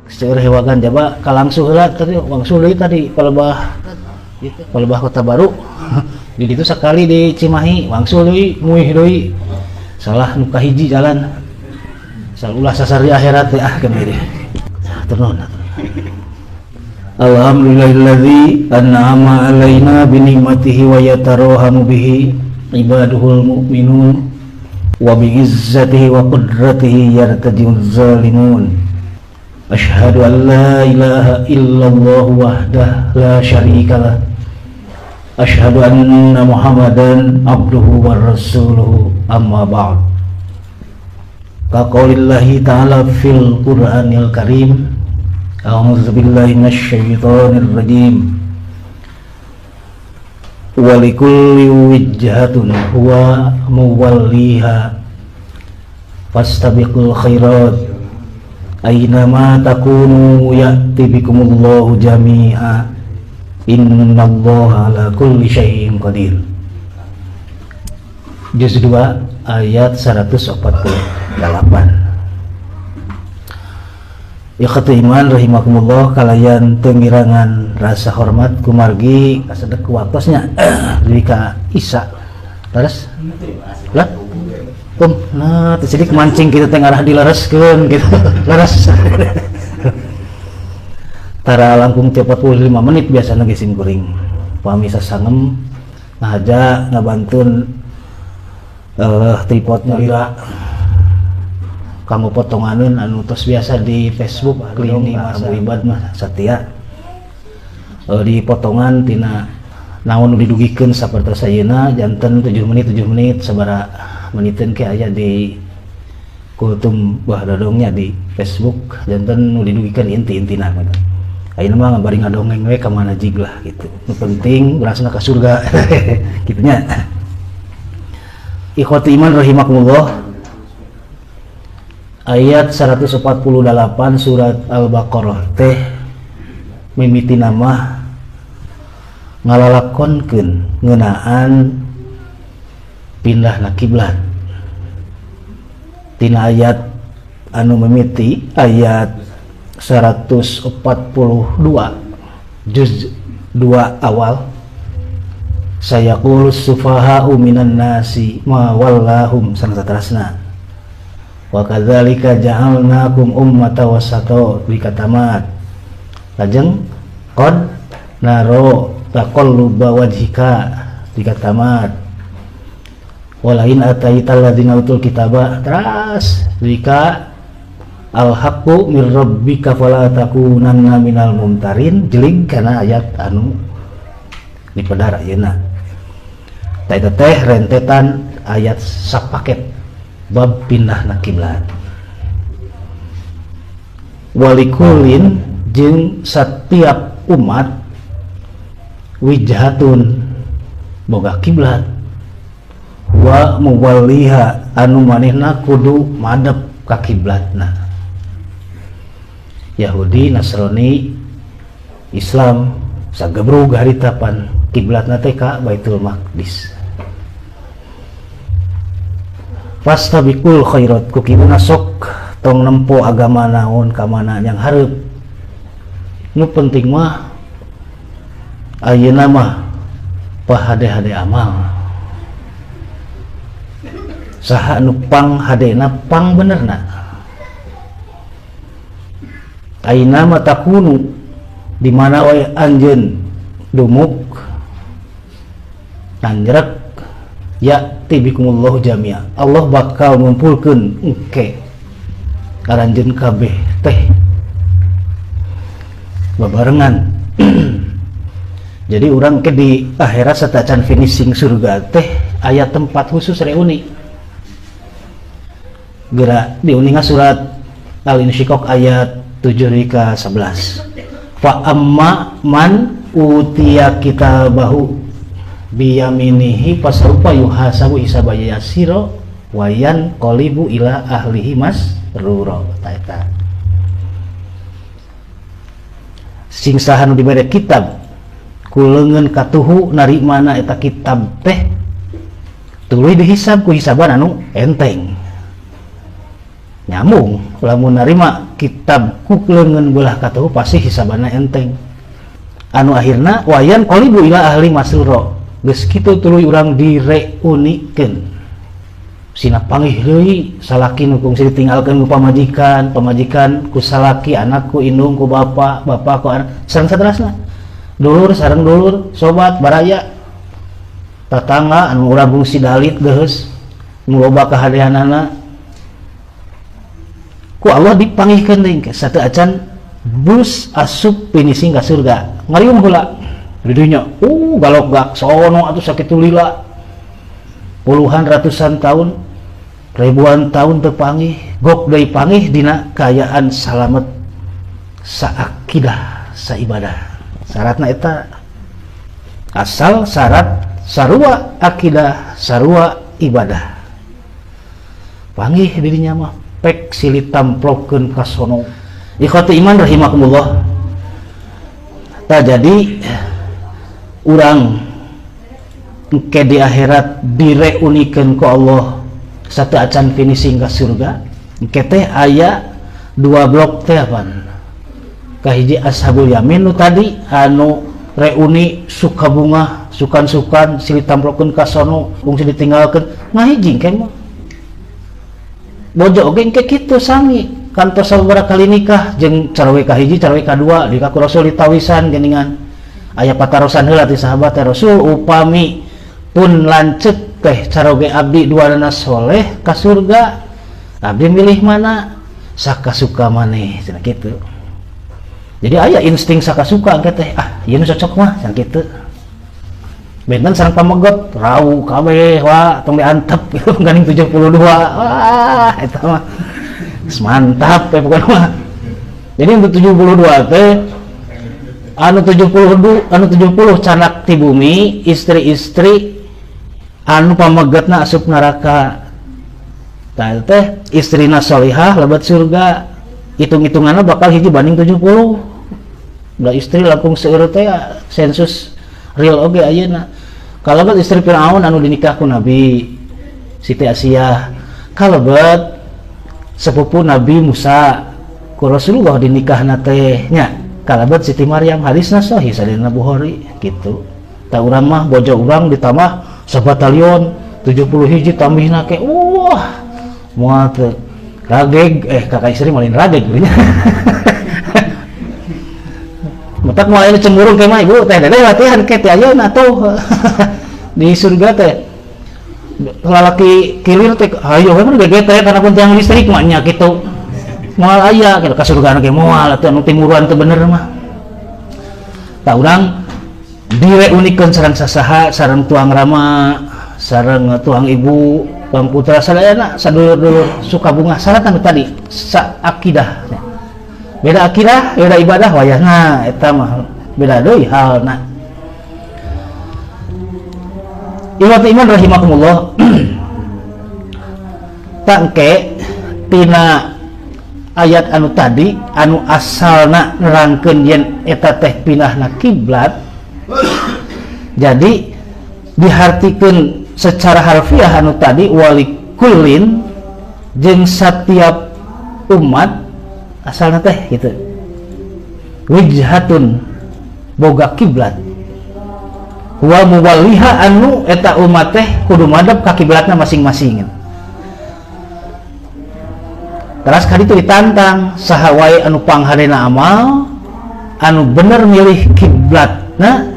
Seueur hewagan jaba kalangsuh heula tadi wangsul deui tadi palebah gitu, palebah Kota Baru. Di ditu sakali di Cimahi wangsul deui nguih deui. Salah nu kahiji jalan. Salulah sasar di akhirat teh ah kan deui. Hatur nuhun. Alhamdulillahilladzi an'ama alaina bi ni'matihi wa yatarohamu bihi ibaduhul mu'minun wa bi izzatihi wa qudratihi yartaji'uz zalimun. Asyhadu an la ilaha illallah wahdah la syarikalah. Asyhadu anna Muhammadan abduhu wa rasuluhu, amma ba'd. Kaqaulillahi ta'ala fil Qur'anil Karim. A'udzu billahi minasyaitonir rajim. Wa likulli wijhatun huwa muwalliha fastabiqul khairat. Ainama takunu ya'ti bikumullahu jami'a innallaha ala kulli syai'in qadir. Juz 2 ayat 148. Ikhwatu iman rahimakumullah, kalayan tengirangan rasa hormat kumargi kasedek waktosnya dugi ka Isa. Terus? Lah? Nah, teu sidik mancing kita teh ngarah dilereskeun gitu. Leres. Tara langkung ti 45 menit biasana ge sim kuring. Pami sasangem ngahaja ngabantun tripodnya lila kanggo potonganeun anu tos biasa di Facebook lini masa ibad mah satia. Di potongan tina naon nu didugikeun sapertos ayeuna janten 7 menit 7 menit sabaraha meniteun ke aya di Kultum Bah Dodongnya di Facebook janten nu didugikeun inti-intina gitu. Ayeuna mah bari ngadongeng we ka mana jig lah gitu. Nu penting berasna ka surga kitu nya. Ikhwati iman rahimakumullah. Ayat 148 surat Al-Baqarah teh mimiti nama ngalalakonkeun ngeunaan pindahna kiblat. Tina ayat anu mimiti ayat 142 juz 2 awal, sayaqulu sufaha'u minan nasi ma wallahum sanasatrasna wa kadzalika ja'alnakum ummatan wasata bikatamat lajeng qad naro taqalluba wajhika dikatamat walain ataital ladzina utul kitaba teras dika al haqqu mir rabbika fala takunanna minal mumtarin jeling kana ayat anu dipedar ayeuna. Tah eta teh rentetan ayat sapaket bab pindahna kiblat. Walikulin jeung setiap umat wijhatun boga kiblat wa muwalliha anu manehna kudu madep ka kiblatna. Yahudi, Nasrani, Islam sagebrug harita pan kiblatna teh ka Baitul Maqdis. Fastabiqul khairat ku kibuna sok tong nempo agama naon ka mana yang hareup. Nu penting mah ayeuna mah pahade-hade amal. Saha nu pang hadena pang benerna. Aina ma takunu di mana we anjeun dumuk tanjrek ya tibikumullahu jamia. Allah bakal ngumpulkeun engke karanjeun kabeh teh babarengan. Jadi urang ke di akhirat satacan finishing surga teh aya tempat khusus reuni. Geura diuninga surat Al-Insyiqaq ayat 7 ka 11. Fa amma man utiya kitabahu biyaminihi fasawfa yuhasabu hisaban yasira wa yanqalibu ila ahlihi masrura. Ta eta. Sing saha nu dibere kitab ku leungeun katuhu narimana eta kitab teh tuluy dihisab ku hisaban anu enteng. Nyambung lamun narima kitab ku leungeun beulah katuhu pasti hisabana enteng. Anu akhirna wayan qalibu ila ahli masruro. Geus kitu tuluy urang direunikeun. Sina panggih deui salaki nu kungsi ditinggalkeun ku pamajikan, pamajikan ku salaki, anak ku indung ku bapa, bapa ku anak, sareng saterasna. Dulur sareng dulur, sobat, baraya, tatangga anu urang kungsi dalit geus, nu loba kahadeanana. Ku Allah dipanggihkeun deui ke satu acan bus asup finishing ka surga. Ngariung heula di dinya, galok gak sono atuh sakitu lila. Puluhan ratusan tahun, ribuan tahun terpanggih, gok deui panggih dina kaayaan salamet saakidah saibadah. Syaratna eta asal syarat sarua akidah sarua ibadah. Panggih dirinya mah pek silih tamplokeun ka sono. Ikhwati iman rahimakumullah. Tah jadi urang engke di akhirat direunikeun ku Allah satu acan finishing ka surga. Engke teh aya dua blok teh apaan? Kahiji ashabul yamin nu tadi anu reuni suka bunga sukan-sukan silih tamplokeun ka sono kungsi ditinggalkeun ngahiji engke mah. Bojo oge engke kitu sami kantos sababaraha kali nikah jeung carawe kahiji carawe kadua di ka ku Rasul ditawisan geuningan aya patarosan heula ti sahabat teh Rasul upami pun lanceuk teh caroge abdi duanana soleh ka surga abdi milih mana sakasuka maneh cenah kitu. Jadi aya insting sakasuka engke teh ah ieu nu cocok mah cenah kitu. Benten sareng pamegot rau kabeh wa tong diantep gitu ganing 72 wah eta mah mantap teh pokona mah. Jadi untuk 72 teh anu 72 anu 70 canak ti bumi istri-istri anu pamegetna asup neraka. Tah teh istrina solihah lebet surga hitung-hitunganna bakal hiji banding 70. Da istri langkung seueur teh sensus real oge ayeuna. Kalebet istri Firaun anu dinikah ku Nabi Siti Asiyah, kalebet sepupu Nabi Musa ku Rasulullah dinikahna teh nya, kalebet Siti Maryam hadisna sahih sadayana Bukhari kitu. Tah urang mah bojo urang ditambah sabatalion 70 hiji tambihna ke wah moal teu rageg kakak istri malin rageg nya. Matak moal aya cemburu ke mah ibu teh dedeh latihan ke teh ayeuna tuh. Di surga teh lalaki kilir teh hayo we mah gege teh kana pun tiang listrik mah nya kitu. Moal aya kitu ka surga ge moal atuh anu timuruan teu bener mah. Tah urang direunikeun sareng sasaha sareng tuang rama sareng tuang ibu tuang putra sadayana sadulur-dulur suka bunga syarat anu tadi saakidah. Beda akidah beda ibadah wayahna eta mah beda deui halna. Iwat iman rahimakumullah. Tangke tina ayat anu tadi anu asalna nerangkeun yen eta teh pinahna kiblat. Jadi dihartikeun secara harfiah anu tadi walikullin jeung setiap umat asalna teh gitu. Wijhatun boga kiblat. Wa muwalliha anu eta umat teh kudu madep ka kiblatna masing-masing. Teras kali itu ditantang saha wae anu pangharena amal anu bener milih kiblatna,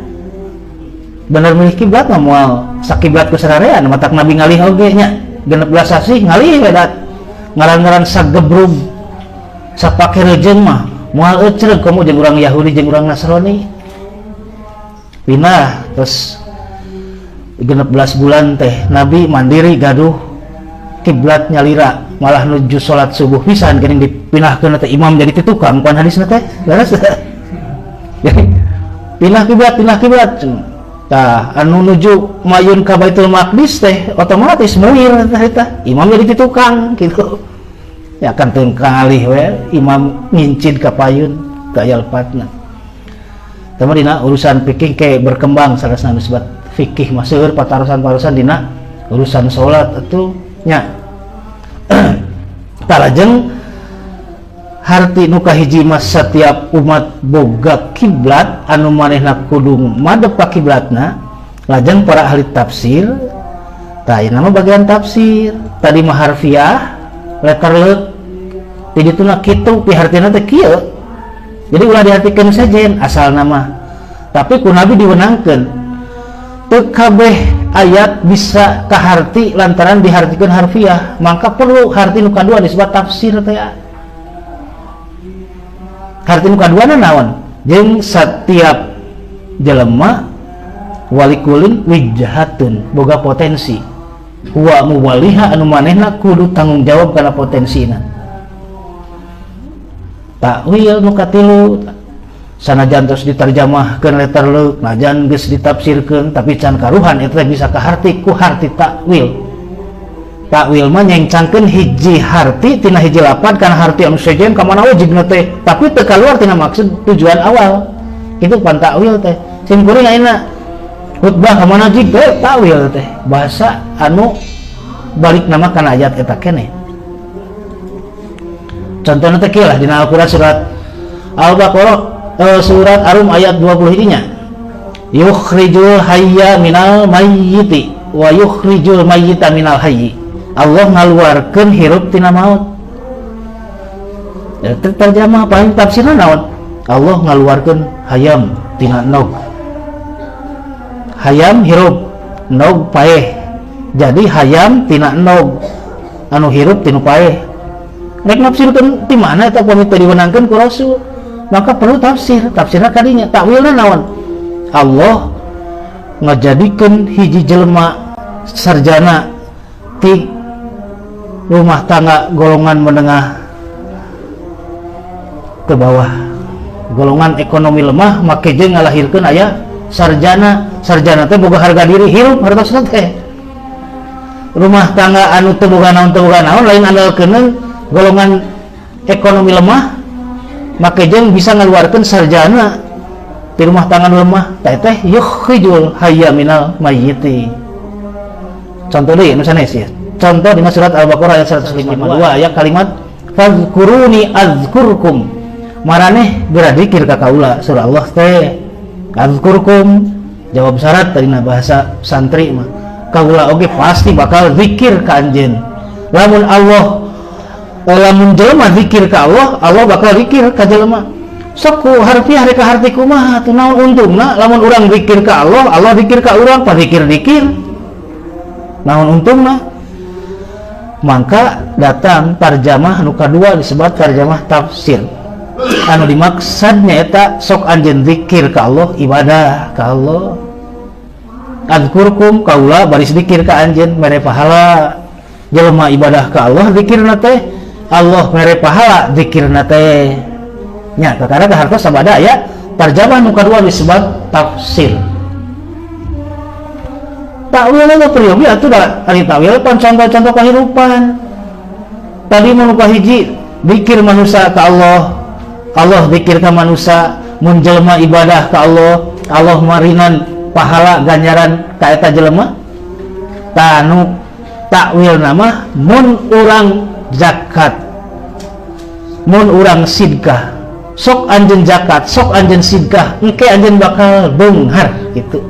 bener milih kiblat mah moal sakiblat ku sararean matak Nabi ngalih oge nya 16 sasih ngalih we dat ngaran-ngaran sagebrug sapake reujeung mah moal ecreg komo jeung urang Yahudi jeung urang Nasrani. Pindah terus 16 bulan teh Nabi mandiri gaduh kiblat nyalira malah nuju salat subuh pisan geuning dipindahkeun teh imam jadi ti tukang pan hadisna teh leres. Jadi pindah kiblat tah anu nuju mayun ka Baitul Maqdis teh otomatis muir teh eta imam jadi ti tukang gitu ya kan teu kalih we imam ngincid ka payun teu aya lepatna. Tah dina urusan fikih ke berkembang sarasna nisbat fikih mah seueur patarosan-patarosan dina urusan salat atuh nya. Talajeng harti nu kahiji mah setiap umat boga kiblat anu manehna kudu madep ka kiblatna. Lajeng para ahli tafsir, tah ieu nama bagian tafsir. Tadi mah harfiah, letterlijk di dituna kitu, pihartina teh kieu. Jadi ulah diartikeun sejen asal nama, tapi ku Nabi diwenangkeun. Teu kabeh ayat bisa kaharti lantaran dihartikeun harfiah, maka perlu harti nu kadua disebut tafsir teh. Harti nu kaduana naon? Jeung setiap jelema walikullin wijhatun, boga potensi, huwa muwaliha, anu manehna kudu tanggung jawab kana potensina. Takwil nu katilu, sanajan terus diterjemahkeun letterlijk, najan geus ditafsirkeun, tapi can karuhan eta bisa kaharti ku harti takwil. Takwil mah nyengcangkeun hiji harti tina hiji lapad kana harti anu sejen ka mana wajibna teh, tapi teu kaluar tina maksud tujuan awal. Itu pan takwil teh. Sim kuring ayeuna khutbah ka mana jig teh takwil teh, bahasa anu balik nama kana ayat eta keneh. Contohnya teh kieu lah, dina Al-Qur'an surat Al-Baqarah, surat Ar-Rum ayat 20 hijinya, yukhrijul hayya minal mayyiti wa yukhrijul mayyita minal hayyi. Allah ngaluarkeun hirup tina maut. Ya, terjemah paling tafsirna naon? Allah ngaluarkeun hayam tina nog. Hayam hirup, nog paeh. Jadi hayam tina nog, anu hirup tina paeh. Rek nafsirkeun ti mana eta pamit teu diwenangkeun ku Rasul? Maka perlu tafsir. Tafsirna kadinya, takwilna naon? Allah ngajadikeun hiji jelema sarjana ti rumah tangga golongan menengah ke bawah, golongan ekonomi lemah, make jeung ngalahirkeun aya sarjana. Sarjana teh boga harga diri, hirup hartosna teh. Rumah tangga anu teu boga naon, teu boga naon, lain andalkeun golongan ekonomi lemah, make jeung bisa ngaluarkeun sarjana di rumah tangga nu lemah teh teh yukhrijul hayya minal mayyiti. Contoh deui nu sanes ya, contoh dina surat Al-Baqarah ayat 152 aya kalimat fazkuruni azkurkum, maraneh geura dikir ka kaula. Surah Allah teh azkurkum, jawab syarat tadina bahasa santri mah, kaula oge pasti bakal zikir ka anjeun. Lamun Allah, lamun jelema zikir ka Allah, Allah bakal zikir ka jelema. Sok ku harfiah rek harti kumaha tuh? Naon untungna lamun urang zikir ka Allah, Allah zikir ka urang? Pa zikir-zikir naon untungna? Maka datang tarjamah nu kadua disebut tarjamah tafsir, anu dimaksudnya eta sok anjeun zikir ka Allah, ibadah ka Allah, azkurkum, kaula baris zikir ka anjeun, mere pahala. Jelema ibadah ka Allah, zikirna teh Allah mere pahala zikirna teh nya. Kakara hartos sabada aya tarjamah nu kadua disebut tafsir. Takwil itu peryogi atuh da ari takwil pan contoh-contoh kehidupan. Tadi mun hiji zikir manusia ka Allah, Allah zikir ka manusia. Mun jelema ibadah ka Allah, Allah marinan pahala ganjaran ka eta jelema. Tanu takwil nama mun urang zakat, mun urang sidkah, sok anjeun zakat, sok anjeun sidkah, engke anjeun bakal beunghar gitu.